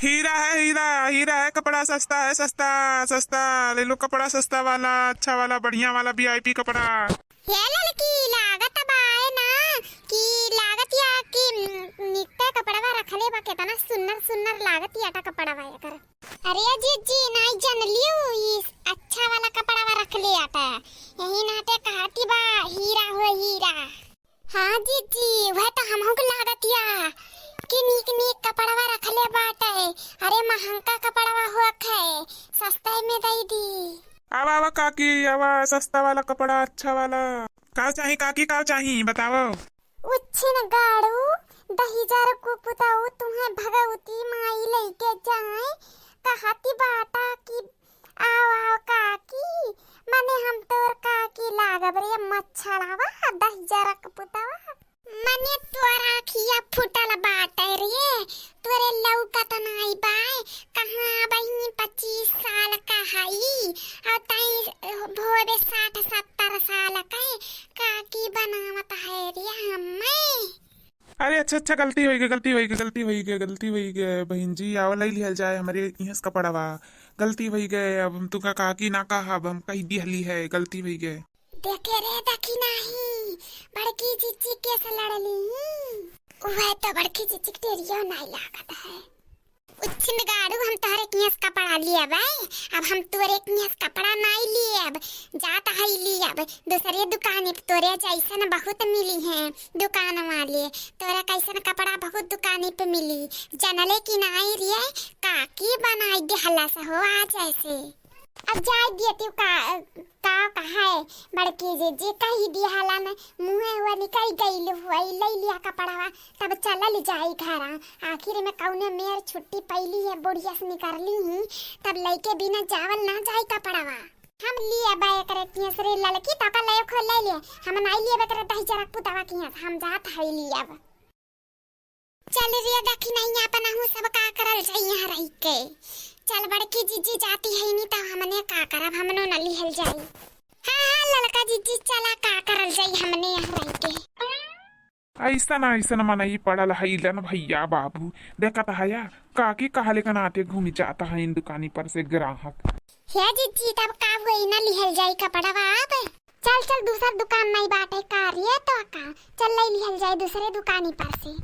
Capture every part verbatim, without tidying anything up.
हीरा है, हीरा, हीरा है कपड़ा, सस्ता है, सस्ता, सस्ता, ले लो कपड़ा सस्ता वाला, अच्छा वाला, बढ़िया वाला, VIP कपड़ा। हे ललकी, लागत बाए ना कि लागत या कि नित्ते कपड़वा रखले बा, केतना सुन्नर सुन्नर लागत या टा कपड़वा एकर। अरे जिज्जी, नाई जनलियो, ई अच्छा वाला कपड़वा रखले आटा। यही नाते कहती बा, हीरा हो हीरा। हाँ जिज्जी, वह तो हमहू के लागत या कि नीक नीक कपड़वा रखले बाटे। अरे महंगा कपड़वा होखे, सस्ते में दई दी। आवा, आवा काकी, आवा, सस्ता वाला कपड़ा, अच्छा वाला। का चाही काकी, का चाही, बताओ। उच्छिन गाड़ू, दहिजर कुपुताऊ, तुहे भगवती माई लइके जाए, कहती बाटा कि आओ, आओ काकी, मने हम तोर काकी लागब रे मच्छरवा, दहिजर कुपुतावा। मने तोर आँखिया फूटल बाटे रे, तोरे लौकत नाई बाय, कहाँ बहिनी पच्चीस साल का हई, और तई भोरे साठ सत्तर साल का है, काकी बनावत है रे हमें। अरे अच्छा, अच्छा, गलती होई गई, गलती होई गई, गलती होई गई, गलती होई गई, बहिन जी, आओ लई लिहल जाए हमरे इहाँ से कपड़वा। गलती होई गई, अब हम तुका काकी ना कहब, हम कही दिहली है, गलती होई गई। देखे रे, देखी नाही, बड़की जिज्जी के से लड़ली। वह तो बड़की जिज्जी के टेरियो नाही लागत है। उच्छिन गाड़ू, हम तोहरे किहाँ से कपड़ा लियब, अब हम तोरे किहाँ से कपड़ा नाई लियब, जात हई लियब, दूसरे दुकानी पे तोरे जैसन बहुत मिली हैं दुकान वाले, तोरे कैसन कपड़ा बहुत दुकानी पे मिली, जनले की नाई रे, काकी बनाई दिहला से हो आज ऐसे। अब जाए दिया तू का, का कहे बड़की जिज्जी, कही दिहला न, मुँहे हुआ निकल गई हुआ, ले लिया कपड़वा, तब चलल जाई घरा। आखिर में कौने मेर छुट्टी पइली है, बुढ़िया से निकरली ही, तब लइके बिना जावल ना जाई कपड़वा। हम लियब एकरे किहाँ से रे ललकी, तो का ले खो ले ले, हम नाई लियब एकरे दहिजर कुपुतावा किहाँ से, हम जात हई लियब। चल रे दखिनैया, अपनहू सब का करल जाई यहाँ रहि के। चल बड़की जिज्जी जाती है नी, तो हमने का करब, हमनो न लिहल जाई। हाँ, हाँ, ललका जिज्जी, चला का करल जाई हमने यहाँ रहि के। ऐसन, ऐसन मनई पड़ल हइलन भइया बाबू। देखत हया, काकी कहले का नाते घूमी जात हइन दुकानी पर से ग्राहक। हे जिज्जी, तब का हुई, न लिहल जाई कपड़वा अब? चल, चल, दूसर दुकान नहीं बाटे का रे, तो का? चल, ले लिहल जाई दूसरे दुकानी पर से।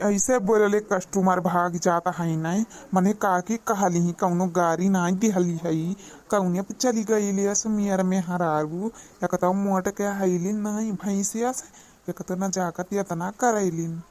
ऐसे बोलले customer भाग जात हई नहीं, मने काकी कहली ही, कौनो गारी नाई दिहली हई, कौने पे चली गईली अस मेर मेहरारू, एक तो मोट के हईली नहीं भैंसिया से, एक तो नजाकत इतना करैलिन।